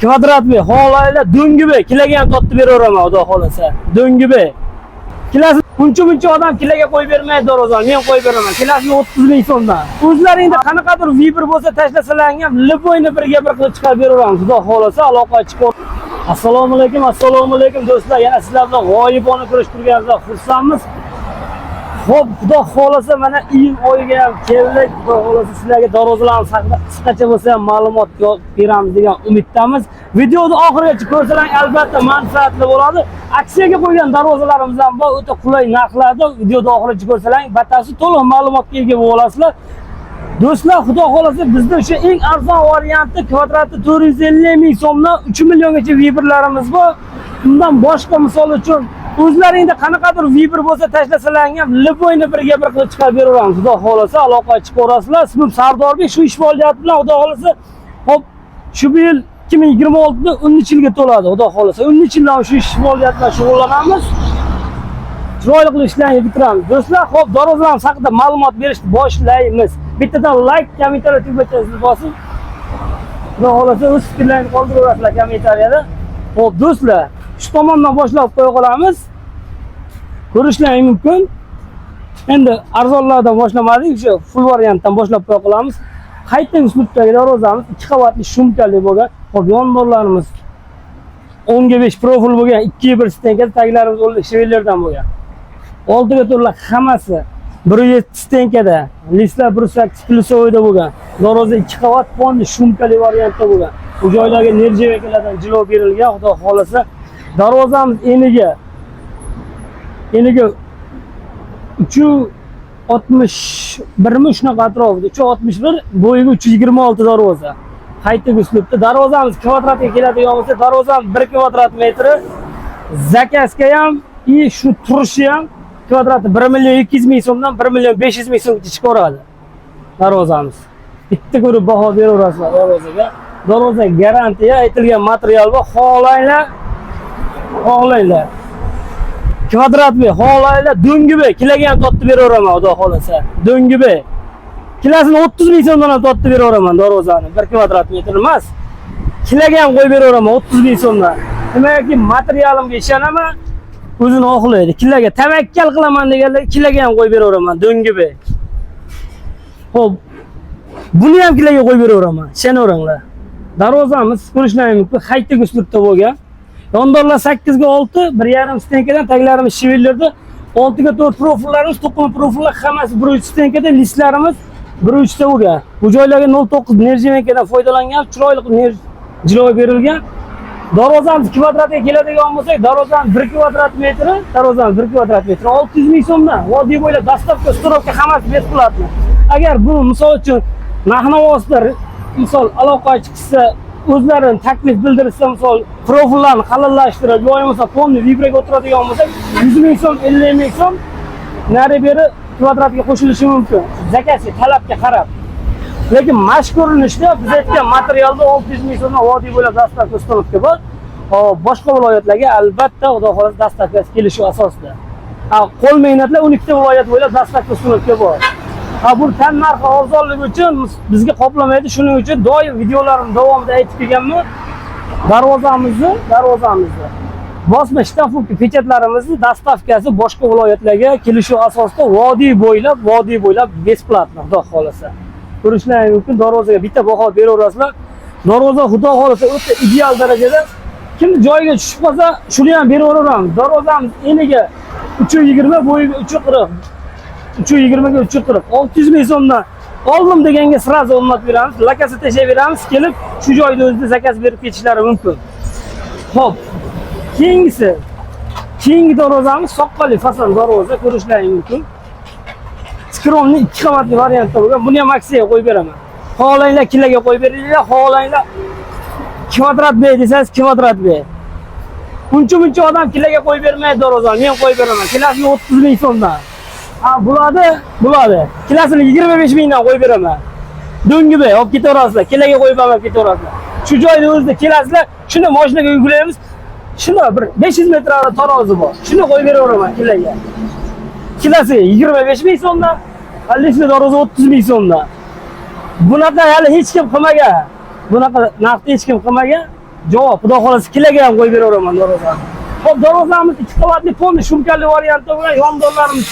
Kvadratli xohlanglar, do'ngibi kiloga ham totib beraveraman, xudo xohlasa. Do'ngibi. Kilasi uncha muncha odam kiloga qo'yib bermaydi darvozani, men qo'yib beraman. Kilasini 30 ming so'mdan. O'zlaringda qanaqadir выбор bo'lsa tashlasalar ham, любой ni birga bir qilib chiqarib beraveramiz. Xudo xohlasa, aloqa chiqib. Assalomu alaykum, assalomu alaykum do'stlar. Yana sizlar bilan g'oyibona ko'rishib turganimizdan xursandmiz. Xo'p, xudo xohlasa, mana iyun oyiga ham keldik. Xudo xohlasa, sizlarga darvozalarimiz haqida qisqacha bo'lsa ham ma'lumot beramiz degan umiddamiz. Videoni oxirigacha ko'rsalar, albatta manfaatli bo'ladi. Aksiyaga qo'ygan darvozalarimiz ham bor, o'ta qulay narxlarda. Videoni oxirigacha ko'rsalar, batafsil to'liq ma'lumotga ega bo'lasizlar. Do'stlar, xudo xohlasa, bizda o'sha eng arzon varianti kvadrati 450 ming so'mdan 3 milliongacha выбор larimiz bor. Undan boshqa, misol uchun, o'zlaringda qanaqadir выбор bo'lsa tashlasalar ham, любой ni birga bir qilib chiqarib beraveramiz. Xudo xohlasa, aloqa chiqaverasizlar. Ismim Sardorbek, shu ish faoliyati bilan, xudo xohlasa, hop, shu bu yil 2026 da 13 yilga to'ladi, xudo xohlasa. 13 yildan shu ish faoliyati bilan shug'ullanamiz. Chiroyli qilib ishlarni bitiramiz. Do'stlar, xo'p, darvozalarimiz haqida ma'lumot berishni boshlaymiz. Bittadan like, kommentariy tugmachasini bosib, xudo xohlasa, o'z fikrlaringizni qoldiraverasizlar kommentariyada. Xo'p, do'stlar, shu tomondan boshlab qo'ya qolamiz. Ko'rishlaring mumkin. Endi arzonlardan boshlamadik, o'sha full variantdan boshlab qo'ya qolamiz. Qayta uslubdagi darvozamiz ikki qavatli шумка li bo'lgan. Xo'p, yondorlarimiz 10 ga 5 profil bo'lgan, 2 ga 1 стенка, taglarimiz o'rlik швеллер dan bo'lgan. Oldiga to'rlar hammasi 1.7 стенка da, лист lar 1.8 плюсовой da bo'lgan. Darvoza ikki qavat, полный шумка li variantda bo'lgan. Bu joylarga нержавейка lardan jilo berilgan, xudo xohlasa. Darvozamiz eniga 3.61 mi, shunaqa atrofida, 3.61, bo'yiga 3.26 darvoza. Qayta uslubda darvozamiz kvadratga keladigan bo'lsa, darvozamiz 1 kvadrat metri заказ ga ham и shu turishi ham kvadrati 1 million 200 ming so'mdan 1 million 500 ming so'mgacha chiqaveradi darvozamiz. Bitta ko'rib baho beraverasizlar darvozaga. Darvoza garantiya, aytilgan material bor, xohlanglar, xohlanglar. Kvadratli, xohlanglar, do'ngibi kiloga ham totib beraveraman, xudo xohlasa. Do'ngibi. Kilasini 30 ming so'mdan ham totib beraveraman darvozani. 1 kvadrat metr emas. Kiloga ham qo'yib beraveraman 30 ming so'mdan. Nimagaki, materialimga ishonaman, o'zini oqlaydi. Kiloga tavakkal qilaman deganlar, kiloga ham qo'yib beraveraman do'ngibi. Xo'p, buni ham kiloga qo'yib beraveraman. Ishonaveringlar. Darvozamiz ko'rishlaring mumkin, haytek uslubda bo'lgan. Yondorlar 8 ga 6, 1.5 стенка dan, taglarimiz швеллер da, 6 ga 4 profillarimiz, to'qima profillar hammasi 1.3 стенка da, лист larimiz 1.3 ta bo'lgan. Bu joylarga 0.9 нержавейка dan foydalangan, chiroyli qilib jilo berilgan. Darvozamiz kvadratga keladigan bo'lsak, darvozamiz 1 kvadrat metri, darvozamiz 1 kvadrat metri 600 ming so'mdan. Vodiy bo'ylab доставка, установка hammasi бесплатно. Agar bu, misol uchun, narx-navosida misol aloqa chiqsa, o'zlarini taklif bildirishsa, misol, profillarni qalinlashtirib, yo bo'lmasa полный вибра ga o'tiradigan bo'lsak, 100 ming so'm, 50 ming so'm nari beri kvadratga qo'shilishi mumkin. Заказ ga, talabga qarab. Lekin mash ko'rinishda biz aytgan materialda 600 ming so'mdan vodiy bo'ylab доставка, установка bor. Hop, boshqa viloyatlarga albatta, xudo xohlasa, доставка si kelishuv asosida. Ha, qo'l mehnatlar 12 ta viloyat bo'ylab доставка, установка bor. Ha, bu tan narxi arzonligi uchun bizga qoplamaydi. Shuning uchun doim videolarim davomida aytib kelganman. Darvozamizni bosma штамповка pechatlarimizni доставка si boshqa viloyatlarga kelishuv asosida vodiy bo'ylab бесплатно, xudo xohlasa. Ko'rishlaring mumkin, darvozaga bitta baho beraverasizlar. Darvoza, xudo xohlasa, o'ta ideal darajada. Kim joyiga tushib qolsa, shuni ham beraveramiz. Darvozamiz eniga 3.20, bo'yiga 3.40. 3.20 ga 3.40. 600 ming so'mdan oldim deganga сразу o'rnatib beramiz. Lakasi tashlab beramiz, kelib shu joyda o'zida заказ berib ketishlari mumkin. Xo'p, keyingisi, keyingi darvozamiz soqqali fason darvoza, ko'rishlaring mumkin. Скромный ikki qavatli variantda bo'lgan. Buni ham aksiyaga qo'yib beraman. Xohlanglar, kiloga qo'yib beringlar, xohlanglar, kvadrat ber desangiz, kvadrat ber. Uncha muncha odam kiloga qo'yib bermaydi darvozani, men qo'yib beraman. Kilosini 30 ming so'mdan. Ha, bo'ladi, bo'ladi. Kilosini 25 mingdan qo'yib beraman. Do'ngibi olib ketaverasizlar, kiloga qo'yib ham olib ketaverasizlar. Shu joyda o'zida kelasizlar, shuni mashinaga yuklaymiz. Shuni bir 500 metr arada tarozi bor. Shuni qo'yib beraveraman kiloga. Kilosi 25 ming so'mdan, лишний darvoza 30 ming so'mdan. Bunaqa hali hech kim qilmagan. Bunaqa narxda hech kim qilmagan. Javob, xudo xohlasa kiloga ham qo'yib beraveraman darvozani. Xo'p, darvozamiz ikki qavatli полный шумка li variantda bo'lgan, yondorlarimiz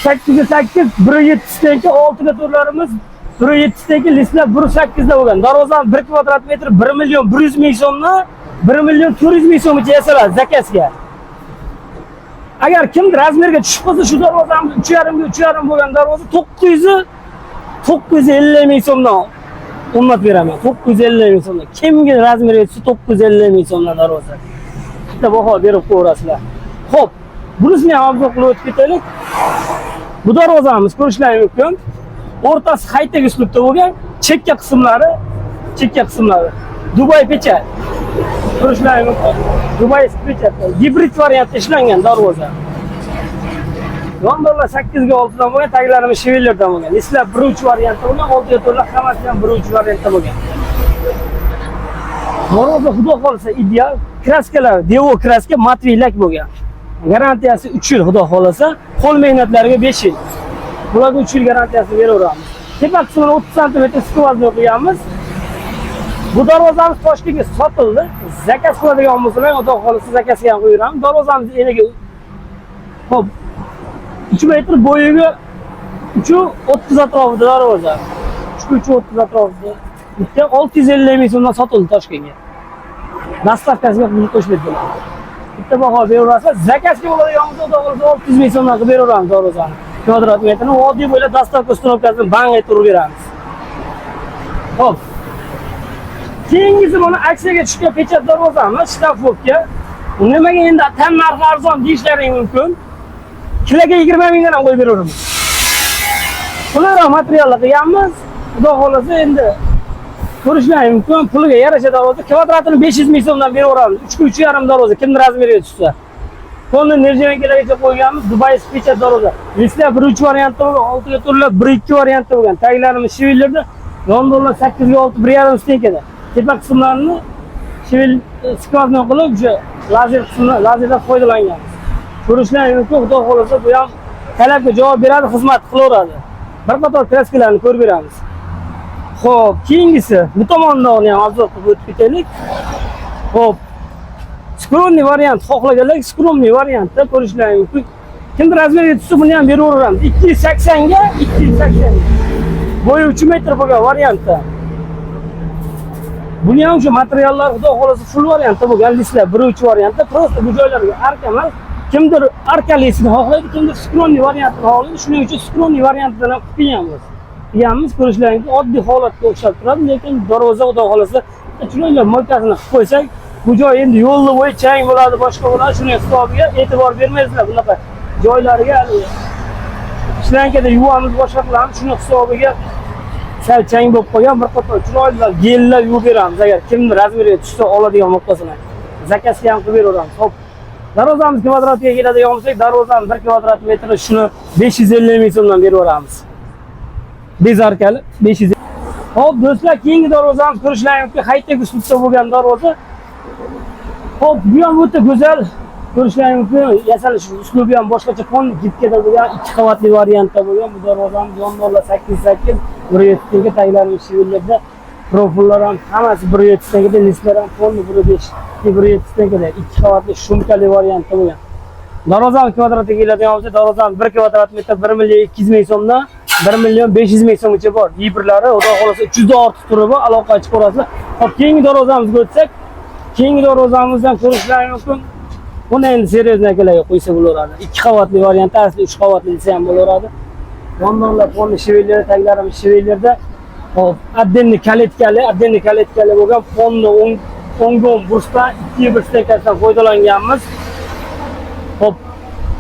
8 ga 8, 1.7 стенка, 6 ga to'rtlarimiz 1.7 стенка, лист lar 1.8 da bo'lgan. Darvozamiz 1 kvadrat metr 1 million 100 ming so'mdan 1 million 400 ming so'mgacha yasaladi заказ ga. Agar kimdir размер ga tushib qolsa, shu darvozamiz 3.5 ga 3.5 bo'lgan darvoza 950 ming so'mdan o'rnatib beraman. 950 ming so'mdan. Kimga размер ga tushsa, 950 ming so'mdan darvoza. Bitta baho berib qo'yaverasizlar. Xo'p, bunisini ham обзор qilib o'tib ketaylik. Bu darvozamiz ko'rishlari mumkin. O'rtasi хай-тек uslubda bo'lgan, chekka qismlari Dubay печать. Ko'rishlari mumkin. Dubay печать. Gibrid variantda ishlangan darvoza. Yondorlar 8 ga 6 dan bo'lgan, taglarimiz швеллер dan bo'lgan. Лист lar 1.3 variantda bo'lgan, 6 ga to'rtlar hammasi ham 1.3 variantda bo'lgan. Darvoza xudo xohlasa ideal. Краска lar Devo краска, матовый лак bo'lgan. Garantiyasi 3 yil xudo xohlasa, qo'l mehnatlariga 5 yil. Bularga 3 yil garantiyasini beraveramiz. Tepa qismini 30 sm сквозной qilganmiz. Bu darvozamiz Toshkentga sotildi. Заказ qiladigan bo'lsalar, xudo xohlasa заказ ga ham qo'yaveramiz. Darvozamiz eniga, xo'p, 3 metr, bo'yiga 3.30 atrofida darvoza. 3.30 atrofida. Bitta 650 ming so'mdan sotildi Toshkentga. Доставка siga pul qo'shib bo'ladi. Bitta baho beraverasiz. Заказ ga bo'ladigan bo'lsa, xudo xohlasa 600 ming so'mdan qilib beraveramiz darvozani. Kvadrat metrini oddiy bo'ylab доставка установка sini bang etib urib beramiz. Xo'p. Keyingisi mana aksiyaga tushgan печать darvozamiz, штамповка. Nimaga endi tan narxi arzon deyishlaring mumkin. Kiloga 20 mingdan ham qo'yib beraveramiz. Qulayroq materiallar qilganmiz. Xudo xohlasa endi ko'rishlari mumkin. Puliga yarasha darvoza, kvadratini 500 ming so'mdan beraveramiz. 3 ga 3.5 darvoza kimni размер iga tushsa. Полный нержавейка largacha qo'yganmiz. Dubay печать darvoza. Лист lar 1.3 variantda bo'lgan, 6 ga to'rtlar 1.2 variantda bo'lgan. Taglarimiz швеллер da, yondorlar 8 ga 6 1.5 стенка da. Tepa qismlarini швеллер сквозной qilib, o'sha lazer qismini lazerdan foydalanganmiz. Ko'rishlari mumkin, xudo xohlasa bu ham talabga javob beradi, xizmat qilaveradi. Bir qator краска larni ko'rib beramiz. Xo'p, keyingisi bu tomonni ham обзор qilib o'tib ketaylik. Xo'p, скромный variant xohlaganlar скромный variantda ko'rishlari mumkin. Kimdir размер ga tushsa, buni ham beraveramiz. 280 ga 280. Bo'yi 3 metr bo'lgan variantda. Buni ham o'sha materiallar xudo xohlasa full variantda bo'lgan, лист lar 1.3 variantda, просто bu joylarga arka emas. Kimdir arkalisini xohlaydi, kimdir скромный variantini xohlaydi. Shuning uchun скромный variantidan ham qilib qo'yganmiz. Qilganmiz, ko'rishlaringizga oddiy holatga o'xshab turadi, lekin darvoza xudo xohlasa chiroyli мойка sini qilib qo'ysak, bu joy endi yo'lni bo'yi chang bo'ladi, boshqa bo'ladi, shuning hisobiga e'tibor bermaysizlar bunaqa joylariga. Haligi шланга da yuvamiz, boshqa qilamiz, shuni hisobiga sal chang bo'lib qolgan. Bir qator chiroyli gellab yuvib beramiz, agar kimni размер iga tushsa, oladigan bo'lib qolsalar. Заказ ga ham qilib beraveramiz. Hop. Darvozamiz kvadratiga keladigan bo'lsak, darvozamiz 1 kvadrat metri shuni 550 ming so'mdan beraveramiz. Без arkali 500. Hop, do'stlar, keyingi darvozamiz ko'rishlaring mumkin. Хай-тек uslubda bo'lgan darvoza. Hop, bu ham o'ta go'zal. Ko'rishlaring mumkin. Yasalish uslubi ham boshqacha, пол гибка da bo'lgan, ikki qavatli variantda bo'lgan bu darvozamiz yondorlar 8 8 1.7 ga, taglarimiz швеллер da, profillar ham hammasi 1.7 стенка da, лист lar ham полный 1.5 1.7 стенка da, ikki qavatli шумка li variantda bo'lgan. Darvozamiz kvadratiga keladigan bo'lsa, darvozamiz 1 kvadrat metr 1 million 200 ming so'mdan 1 million 500 ming so'mgacha bor. Vibrlari xudo xohlasa 300 dan ortiq turi bor, aloqa chiqarasizlar. Hop, keyingi darvozamizga o'tsak, keyingi darvozamizdan ko'rishlari mumkin. Buni endi серьезный akalarga qo'ysa bo'laveradi. Ikki qavatli variantda, asli uch qavatli desa ham bo'laveradi. Yondorlar полный швеллер, taglarimiz швеллер da. Hop, отдельный калитка li, отдельный калитка li bo'lgan, полный o'nga o'n burchdan 2 bir стенка sidan foydalanganmiz. Hop,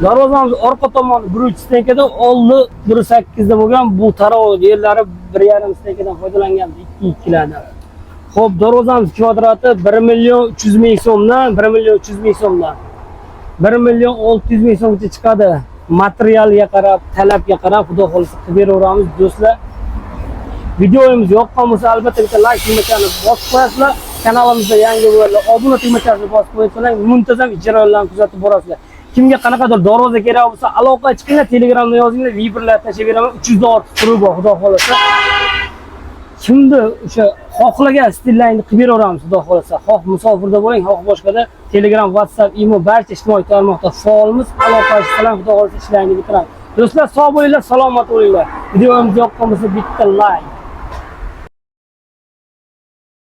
darvozamiz orqa tomoni 1.3 стенка da, oldi 1.8 da bo'lgan, bu tarov yerlari 1.5 стенка dan foydalanganmiz, 2 ikkilardan. Xo'p, darvozamiz kvadrati 1 million 300 ming so'mdan, 1 million 300 ming so'mdan 1 million 600 ming so'mgacha chiqadi. Materialga qarab, talabga qarab xudo xohlasa qilib beraveramiz, do'stlar. Videomiz yoqqan bo'lsa, albatta bitta like tugmachani bosib qo'yasizlar. Kanalimizda yangi bo'lganlar obuna tugmachasini bosib qo'ysalar, muntazam jarayonlarni kuzatib borasizlar. Kimga qanaqadir darvoza kerak bo'lsa, aloqa chiqinglar, Telegramda yozinglar, Viberlar tashlab beraman. 300 dan ortiq turi bor, xudo xohlasa. Kimni o'sha xohlagan stillaringni qilib beraveramiz, xudo xohlasa. Xoh musofirda bo'ling, xoh boshqada. Telegram, WhatsApp, Imo barcha ijtimoiy tarmoqda faolmiz. Aloqalashib, xudo xohlasa ishlaringni bitiramiz. Do'stlar, sog' bo'linglar, salomat bo'linglar. Videomiz yoqqan bo'lsa bitta like.